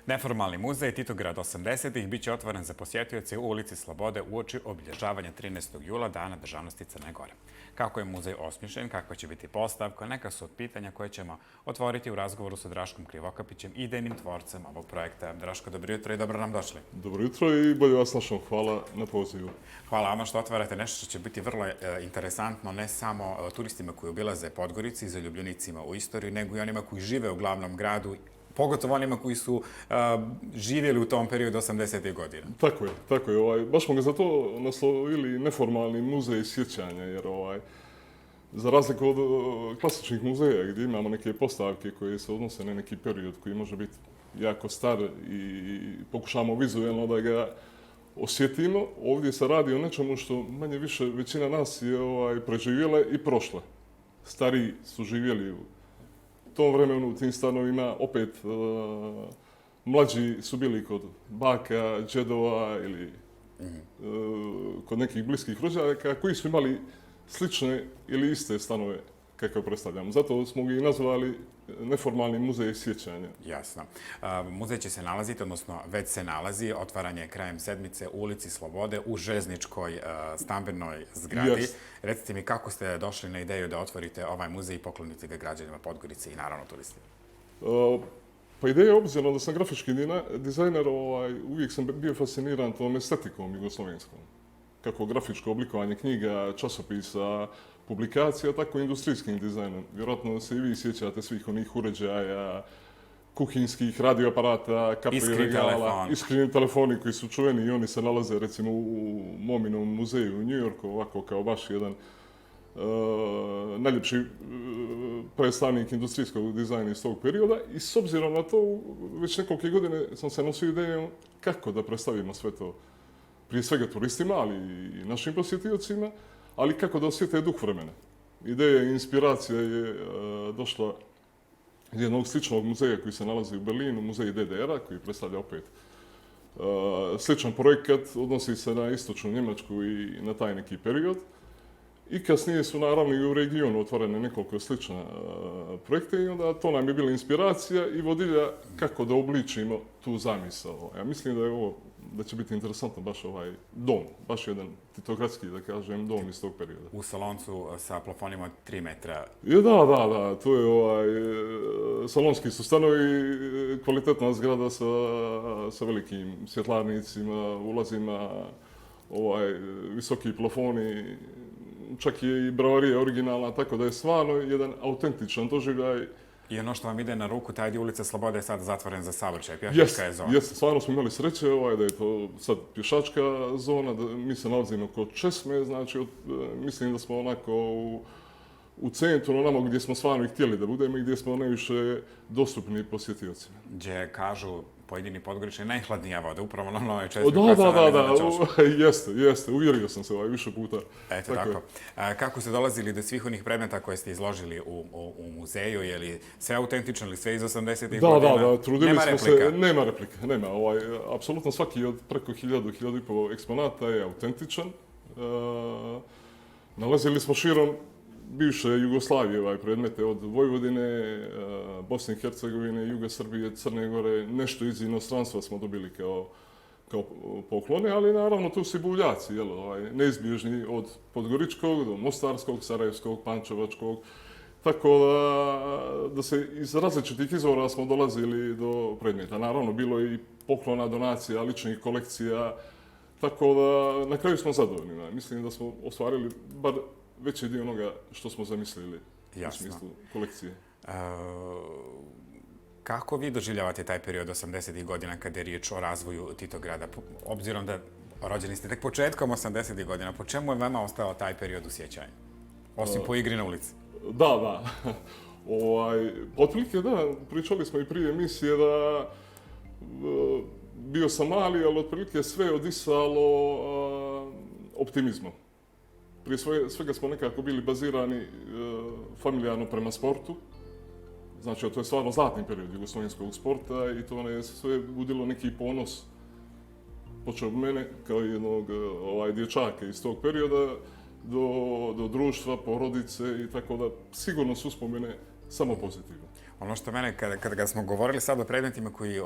Neformalni muzej Titograd 80-ih biće otvoren za posjetioce u ulici Slobode uoči obilježavanja 13. jula, Dana državnosti Crne Gore. Kako je muzej osmišljen, kakva će biti postavka, neka su od pitanja koje ćemo otvoriti u razgovoru sa Draškom Krivokapićem, idejnim tvorcem ovog projekta. Draško, dobro jutro i dobro nam došli. Dobro jutro i bolje vas našao. Hvala na pozivu. Hvala vama što otvarate nešto što će biti vrlo interesantno ne samo turistima koji obilaze Podgoricu i zaljubljenicima u istoriju, nego i onima koji žive u glavnom gradu, pogotovo onima koji su živjeli u tom periodu 80. godina. Tako je. Baš smo ga zato naslovili neformalni muzej sjećanja, jer za razliku od klasičnih muzeja gdje imamo neke postavke koje se odnose na neki period koji može biti jako star i pokušamo vizualno da ga osjetimo, ovdje se radi o nečemu što manje više većina nas je preživjela i prošla. Stariji su živjeli u tom vremenu u tim stanovima, opet mlađi su bili kod baka, džedova ili kod nekih bliskih rođaka koji su imali slične ili iste stanove kakav predstavljamo. Zato smo ga i nazvali neformalni muzej sjećanja. Jasno. Muzej će se nalaziti, odnosno već se nalazi, otvaranje krajem sedmice u ulici Slobode u željezničkoj stambenoj zgradi. Jest. Recite mi kako ste došli na ideju da otvorite ovaj muzej i poklonite ga građanima Podgorice i naravno turistima? Pa ideja je obzirom da sam grafički dizajner, uvijek sam bio fasciniran tom estetikom jugoslovenskom. Kako grafičko oblikovanje knjiga, časopisa, publikacija, tako i industrijskim dizajnom. Vjerojatno se i vi sjećate svih onih uređaja, kuhinskih radioaparata, kapi regala, iskreni telefoni koji su čuveni i oni se nalaze recimo u Mominom muzeju u New Yorku, ovako kao baš jedan najljepši predstavnik industrijskog dizajna iz tog perioda. I s obzirom na to, već nekoliko godine sam se nosio idejom kako da predstavimo sve to. Prije svega turistima, ali i našim posjetiocima, ali kako da osjete duh vremena. Ideja i inspiracija je došla iz jednog sličnog muzeja koji se nalazi u Berlinu, muzej DDR-a, koji predstavlja opet sličan projekat, odnosi se na istočnu Njemačku i na taj neki period. I kasnije su naravno i u regionu otvorene nekoliko slična projekte i onda to nam je bila inspiracija i vodilja kako da obličimo tu zamisao. Ja mislim da će biti interesantno baš ovaj dom, baš jedan titogradski, da kažem, dom iz tog perioda. U saloncu sa plafonima od 3 metra. Da, to je salonski su stanovi, kvalitetna zgrada sa velikim svjetlarnicima, ulazima, visoki plafoni, čak je i bravarija originalna, tako da je stvarno jedan autentičan doživljaj. I ono što vam ide na ruku, taj dio ulice Slobode je sad zatvoren za saobraćaj, pješačka je zona. Jeste, stvarno smo imali sreće da je to sad pješačka zona, da mi se nalazimo kod Česme, znači mislim da smo onako u centru, onamo gdje smo stvarno i htjeli da budemo i gdje smo najviše dostupni posjetiocima. Gdje kažu pojedini Podgoričani najhladnija voda, upravo na Novoj Česmi. Jeste, uvjerio sam se više puta. Eto tako. Kako ste dolazili do svih onih predmeta koje ste izložili u muzeju? Je li sve autentično ili sve iz 80-ih godina? Da, trudili smo se. Nema replika. Apsolutno svaki od preko 1000-1500 eksponata je autentičan. Nalazili smo širom bivše Jugoslavije predmete od Vojvodine, Bosne i Hercegovine, Juga Srbije, Crne Gore, nešto iz inostranstva smo dobili kao poklone, ali naravno tu su i buvljaci, neizbježni od Podgoričkog do Mostarskog, Sarajevskog, Pančevačkog, tako da se iz različitih izvora smo dolazili do predmeta. Naravno, bilo je i poklona, donacija, ličnih kolekcija, tako da na kraju smo zadovoljni. Mislim da smo ostvarili bar veći dio onoga što smo zamislili u smislu kolekcije. Kako vi doživljavate taj period 80-ih godina kada je riječ o razvoju Titograda? Obzirom da rođeni ste tek početkom 80-ih godina, po čemu je vama ostao taj period u sjećanju? Osim po igri na ulici. Da. Otprilike da, pričali smo i prije emisije da bio sam mali, ali otprilike sve odisalo optimizmom. Prije svega smo nekako bili bazirani familijarno prema sportu. Znači, to je stvarno zlatni period jugoslovenskog sporta i to je sve budilo neki ponos. Počeo od mene kao jednog dječaka iz tog perioda do društva, porodice i tako da sigurno su uspomene samo pozitivne. Ono što mene, kada smo govorili sad o predmetima koji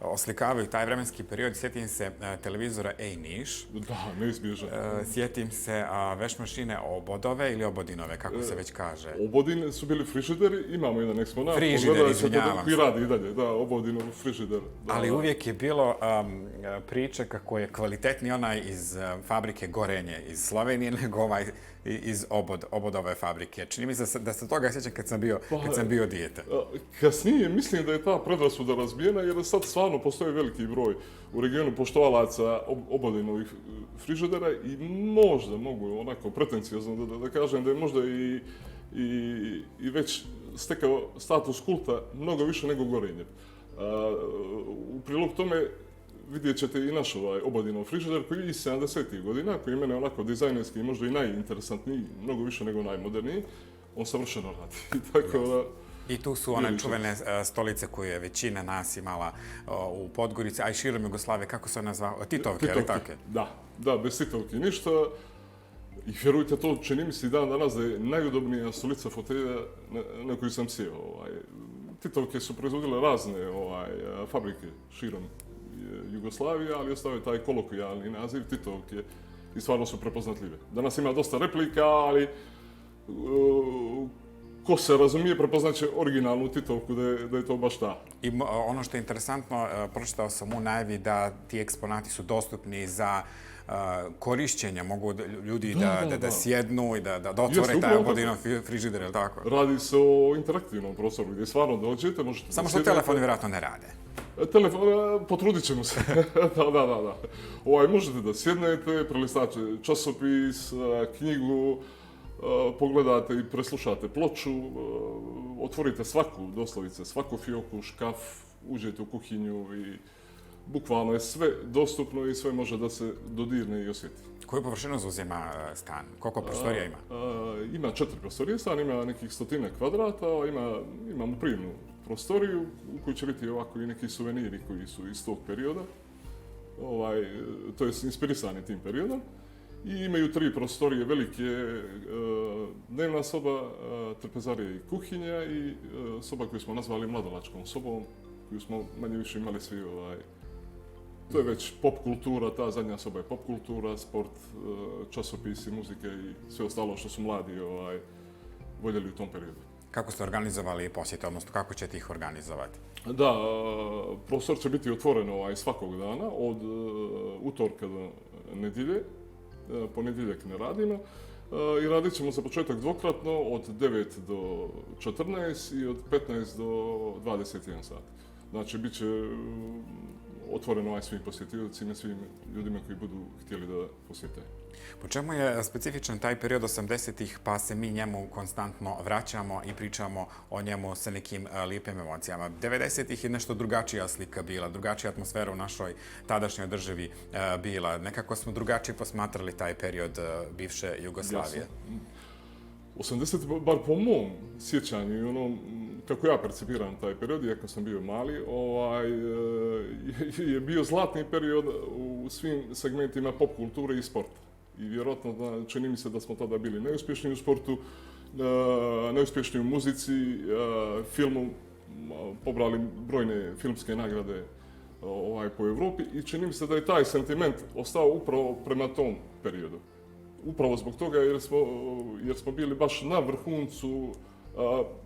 oslikavaju taj vremenski period, sjetim se televizora Ej Niš. Da, neizbježno. Sjetim se veš mašine Obodove ili Obodinove, kako se već kaže. Obodin su bili frižideri, imamo jedan eksponat. Frižider, izvinjavam koji radi i dalje, da, Obodinov frižider. Da, ali uvijek je bilo priče kako je kvalitetni onaj iz fabrike Gorenje iz Slovenije nego ovaj iz Obodove fabrike. Čini mi se da se toga sjećam kad sam bio dijete. Kasnije mislim da je ta predrasuda razbijena jer sad stvarno postoji veliki broj u regionu poštovalaca Obodinovih frižidera i možda mogu onako pretencijozno da kažem da je možda i već stekao status kulta mnogo više nego Gorenje. U prilog tome vidjet ćete i naš Obodinov frižider koji je iz 70. godina, koji je mene onako dizajnerski i možda i najinteresantniji, mnogo više nego najmoderniji, on savršeno radi. Tako da, i tu su one čuvene stolice koje je većina nas imala u Podgorici, a i širom Jugoslavije, kako se ona zvao? Titovke, ali tako? Da, bez Titovke ništa. I vjerujte, to čini mi se i dan danas da je najudobnija stolica fotelja na koju sam sjeo. Titovke su proizvodile razne fabrike širom Jugoslavije, ali ostao je taj kolokvijalni naziv Titovke i stvarno su prepoznatljive. Danas ima dosta replika, ali ko se razumije prepoznaće originalnu Titovku da je to baš ta. I ono što je interesantno, pročitao sam u najavi da ti eksponati su dostupni za korišćenja, mogu ljudi da sjednu i da otvore taj Obodinov frižider, je li tako? Radi se o interaktivnom prostoru gdje stvarno dođete, možete... Samo što telefoni vjerojatno ne rade. Potrudit ćemo se. Da. Možete da sjednete, prelistate časopis, knjigu, pogledate i preslušate ploču, otvorite doslovice svaku fioku, škaf, uđete u kuhinju i bukvalno je sve dostupno i sve može da se dodirne i osjeti. Koju površinu zauzima stan? Koliko prostorija ima? Ima 4 prostorije, stan ima nekih 100 kvadrata, imamo prijemnu prostoriju u kojoj će biti ovako i neki suveniri koji su iz tog perioda, to je inspirisani tim periodom. I imaju 3 prostorije velike, dnevna soba, trpezarija i kuhinja i soba koju smo nazvali mladalačkom sobom, koju smo manje više imali svi. To je već pop kultura, ta zadnja soba je pop kultura, sport, časopisi, muzike i sve ostalo što su mladi voljeli u tom periodu. Kako ste organizovali posjete, odnosno kako ćete ih organizovati? Da, prostor će biti otvoren svakog dana, od utorka do nedjelje. Ponedjeljak ne radimo i radit ćemo za početak dvokratno od 9 do 14 i od 15 do 21 sat. Znači, bit će otvoreno svim posjetiocima, svim ljudima koji budu htjeli da posjete. Po čemu je specifičan taj period 80-ih, pa se mi njemu konstantno vraćamo i pričamo o njemu sa nekim lijepim emocijama? 90-ih je nešto drugačija slika bila, drugačija atmosfera u našoj tadašnjoj državi bila. Nekako smo drugačije posmatrali taj period bivše Jugoslavije. 80, bar po mom sjećanju i onom kako ja percipiram taj period, iako sam bio mali, je bio zlatni period u svim segmentima pop kulture i sporta. I vjerojatno čini mi se da smo tada bili neuspješni u sportu, neuspješni u muzici, filmu, pobrali brojne filmske nagrade po Evropi i čini mi se da je taj sentiment ostao upravo prema tom periodu. Upravo zbog toga jer smo bili baš na vrhuncu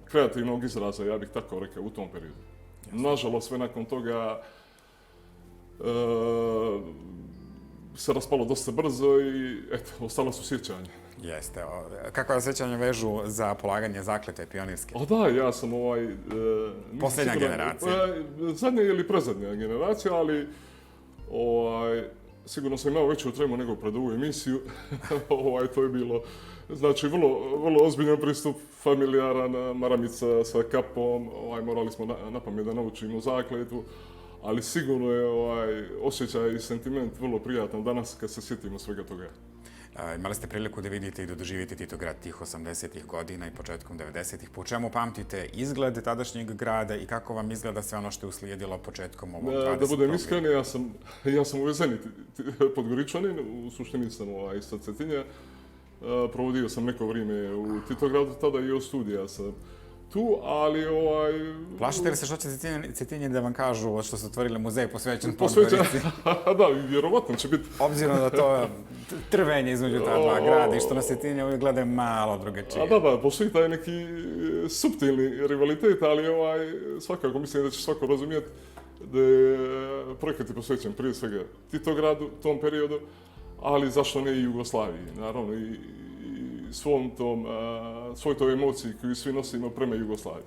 kreativnog izraza, ja bih tako rekao, u tom periodu. Nažalost, sve nakon toga se raspalo dosta brzo i eto, ostala su sjećanja. Jeste. Kakva sjećanja vežu za polaganje zakletve pionirske? Da, ja sam posljednja generacija. Zadnja ili predzadnja generacija, ali sigurno sam imao veću tremu nego pred ovu emisiju. To je bilo, znači, vrlo ozbiljan pristup, familijaran, maramica sa kapom, morali smo napamet da naučimo zakletvu, ali sigurno je osjećaj i sentiment vrlo prijatan danas kad se sjetimo svega toga. Imali ste priliku da vidite i da doživite Titograd tih 80-ih godina i početkom 90-ih. Po čemu pamtite izgled tadašnjeg grada i kako vam izgleda sve ono što je uslijedilo početkom ovog 20. Da budem iskren, ja sam uvezeni Podgoričanin, u suštini sam iz Cetinja. Provodio sam neko vrijeme u Titogradu tada i od studija sam tu, ali Plašite li se što će Cetinjani da vam kažu što su otvorili muzej posvećen posvećen. Podgorici? Da, vjerovatno će biti. Obzirom da to trvenje između ta dva grada i što na Cetinje uvijek gledaju malo drugačije. Da, postoji taj neki suptilni rivalitet, ali svakako mislim da će svako razumjeti da je projekat je posvećen prije svega Titogradu, tom periodu, ali zašto ne i Jugoslaviji, naravno i svoj toj emociji koju svi nosimo prema Jugoslaviji.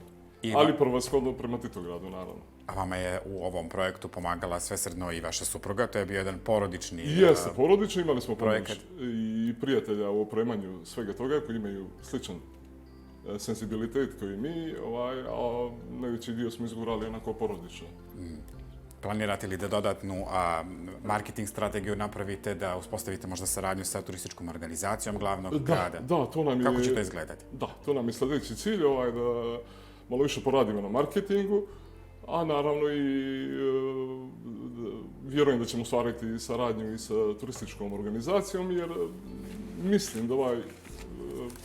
Ali prvenstveno prema Titogradu, naravno. A vama je u ovom projektu pomagala svesrdno i vaša supruga, to je bio jedan porodični Jeste, porodični, imali smo projekat. I prijatelja u opremanju svega toga koji imaju sličan senzibilitet koji mi, a najveći dio smo izgurali onako porodično. Planirate li da dodatnu marketing strategiju napravite, da uspostavite možda saradnju sa turističkom organizacijom glavnog grada? Da, to nam je... Kako će to izgledati? Da, to nam je sljedeći cilj, da malo više poradimo na marketingu, a naravno i vjerujem da ćemo ostvariti saradnju i sa turističkom organizacijom, jer mislim da ovaj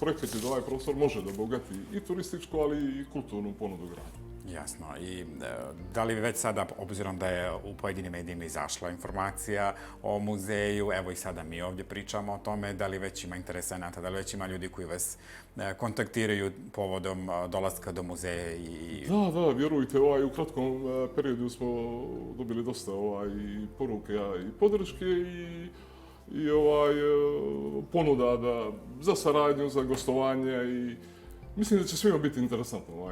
projekat i da ovaj prostor može da obogati i turističku, ali i kulturnu ponudu grada. Jasno. I da li već sada, obzirom da je u pojedinim medijima izašla informacija o muzeju, evo i sada mi ovdje pričamo o tome, da li već ima interesenata, da li već ima ljudi koji vas kontaktiraju povodom dolaska do muzeja i... Da, vjerujte, u kratkom periodu smo dobili dosta i poruke i podrške i ponuda za saradnju, za gostovanje i mislim da će svima biti interesantno,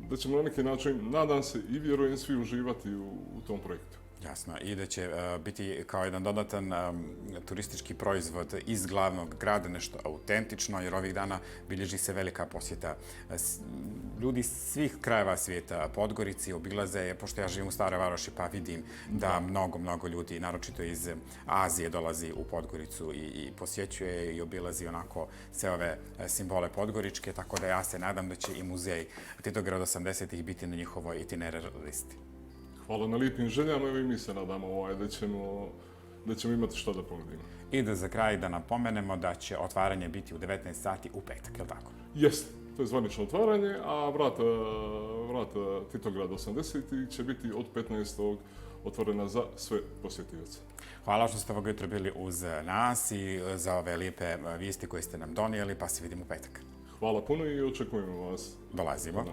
da ćemo na neki način, nadam se i vjerujem, svi uživati u tom projektu. Jasno, i da će biti kao jedan dodatan turistički proizvod iz glavnog grada, nešto autentično, jer ovih dana bilježi se velika posjeta. Ljudi iz svih krajeva svijeta Podgorici obilaze, pošto ja živim u Staroj Varoši, pa vidim da mnogo ljudi, naročito iz Azije, dolazi u Podgoricu i posjećuje i obilazi onako sve ove simbole podgoričke, tako da ja se nadam da će i muzej Titograd 80-ih biti na njihovoj itinerar listi. Hvala na lijepim željama i mi se nadamo da ćemo imati što da ponudimo. I da za kraj da napomenemo da će otvaranje biti u 19 sati u petak, je li tako? Jeste, to je zvanično otvaranje, a vrata Titograd 80 će biti od 15. otvorena za sve posjetioce. Hvala što ste ovog jutra bili uz nas i za ove lijepe vijesti koje ste nam donijeli, pa se vidimo u petak. Hvala puno i očekujemo vas. Dolazimo.